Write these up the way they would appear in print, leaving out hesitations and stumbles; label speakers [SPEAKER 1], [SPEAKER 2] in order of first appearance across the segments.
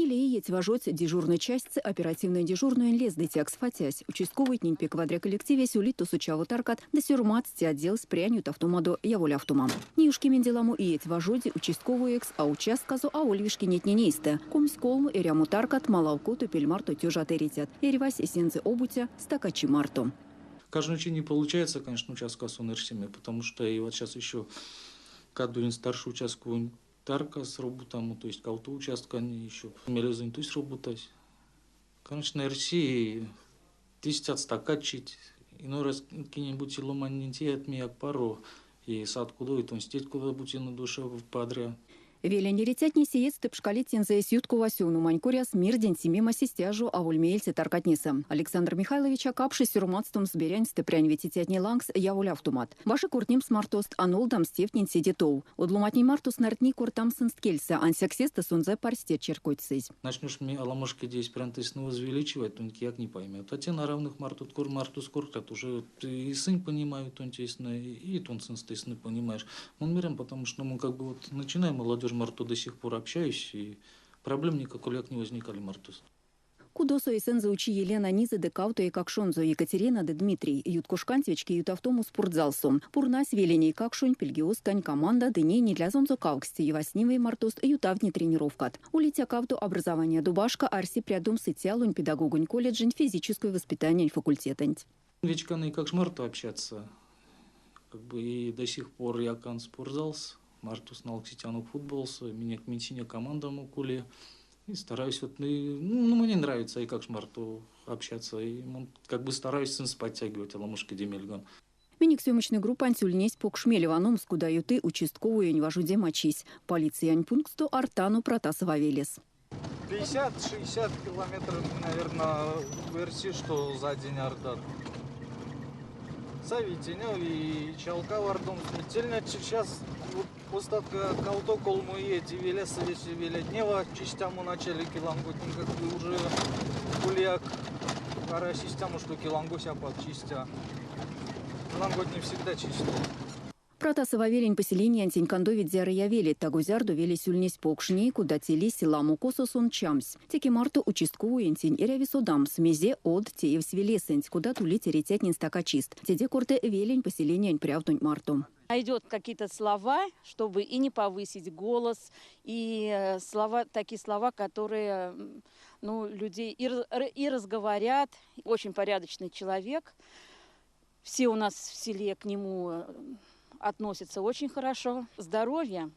[SPEAKER 1] Икеле иеть важодсь дежурной частьсэ оперативной дежурноень лездыцякс. Фатясь, участковойтнень пек вадря коллективесь, улить тосо чаво таркат ды сёрмадстсь отделс прянь ютавтомадо яволявтома. Ней уш кеменде ламо иеть важоди участковоекс, а участказо аволь вишкинетнень эйстэ. 23 эрямо таркат, малав кото пель марто тёжат эрицят. Эрьвась эсензэ обуця, стакачи марто.
[SPEAKER 2] Каждый день не получается, конечно, участкасо эрсеме, потому что и вот сейчас еще кадовинь старший участковый таркас роботамо, то есть кавто участкань еще мелезэнь тусь роботась. Конечно, эрси истят стакачить, иной раз кинень-бути ломанентень теят меяк паро, и сат кудов, и тонстеть кода-бути на душе вадря.
[SPEAKER 1] Велень эрицятне сеедьстэ пшкалить тензэ эсь юткова сёвномань коряс мирденть симемась истя жо аволь меельце таркатнесэ. Александр Михайлович а капши сёрмадстомс беряньстэ прянь ветицятнень лангс яволявтомат. Бажи кортнемс мартост, а нолдамс тевтнень седе тов. Од ломантнень марто снартни кортамс сынст кельсэ, ансяк сестэ сонзэ парсте чарькодьсызь.
[SPEAKER 2] Начнешь мне аламошка здесь прям ты снова возвеличивать, то никак не поймет. А те на равных марту кортат уже и сын понимают, он тесно, и тон сын естественно понимаешь. Мон мерян, потому что мы как бы вот начинаем молодежь марто до сих пор общаюсь, и проблем никакой не возникали мартос.
[SPEAKER 1] Кудосо эсензэ учи Елена низэ ды кавто эйкакшонзо Екатерина ды Дмитрий. Юткошканть вечки ютавтомо спортзалсо. Пурнась велень эйкакшонь пильгеоскань команда ды ней недлязонзо кавксть вастневи мартост ютавтни тренировкат. Улить кавто образованиядо башка арси прядомс Ицялонь педагогонь колледжень физической воспитаниянь факультетэнть.
[SPEAKER 2] Вечкан эйкакш марто общаться. Как бы и до сих пор якан спортзалс, мартост налксетяно футболсо, минек минсенек команданок ули. И стараюсь, вот, ну, мне нравится эйкакш марто общаться, и как бы стараюсь сынст подтягивать, аламошкеде мельган.
[SPEAKER 1] Минек съемочной группанть ульнесь покш мель ваномс, кода юты участковоень важодема чись. Полициянь пунктсто ардтано Протасова велес.
[SPEAKER 3] 50-60 километров, наверное, эрси, что за день ардат. Сави тейнев и Ицялкав ардомс. Тельня сейчас остатка кавто колмо иеть велесэ весе велетнева чистямо начали киланготнень, как бы уже улияк арась истямо, что килангось апак чистя. Киланготне всегда чистят.
[SPEAKER 1] Протасова велень поселениянтень кандовить зярыя велеть. Таго-зярдо велесь ульнесь покш, ней кода те лиссь, ламо косо сон чамсь. Теке марто участковоентень эряви содамс, мезе од теевсь велесэнть, кодат улить эрицятнень стакачист. Теде корты велень поселениянь прявтонть марто.
[SPEAKER 4] Найдет какие-то слова, чтобы и не повысить голос, и слова, такие слова, которые, ну, людей и разговорят. Очень порядочный человек. Все у нас в селе к нему относятся очень хорошо. Здоровье,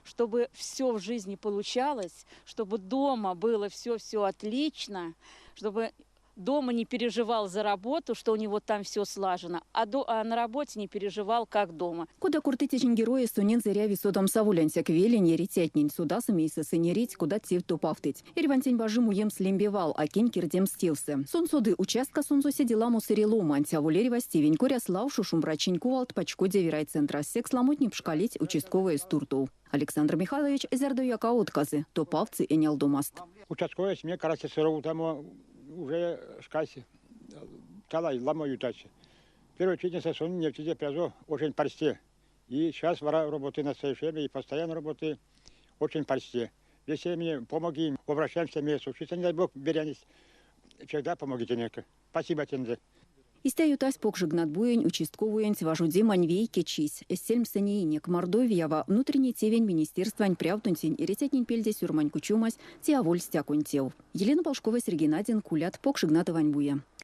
[SPEAKER 4] чтобы все в жизни получалось, чтобы дома было все-все отлично, чтобы дома не переживал за работу, что у него там все слажено, а на работе не переживал, как дома.
[SPEAKER 1] Кода кортыть течинь героесь, сонензэ эряви содамс аволь ансяк велень эрицятнень, содасы мейсэ сынь эрить, кодат тевть топавтыть. Эрьвантень бажи муемс лембе вал, а кинь кирдемс тевсэ. Сон соды, участкасонзо седе ламо сыре ломанть, аволь эрьвась тевень коряс лавшо шумбрачинь кувалт пачкодеви райцентрас, секс ламотне пшкалить участковоест туртов. Александр Михайлович зярдояк а отказы, топавтсы энялдомаст.
[SPEAKER 5] Участковоесь минек кармась роботамо уже шкась талай ламо ютась. Первой читнесэ сон невтизе прязо очень парсте. И сейчас вара работы на своей и постоянно работы очень парсте. Весе мне помоги, обращаемся вместе. Не дай бог, берянесь, всегда помогите. Спасибо тензэ.
[SPEAKER 1] Истя ютась Покш Игнатбуень участковоенть важодемань вейке чись. Эсь сельмсэ неинек Мордовиява внутренней тевень министерствань прявтонтень эрицятнень пельде сёрмань кучомась те аволь стяконь тев. Елена Полшкова, Сергей Надин, Кулят, Покш Игнатовань буе.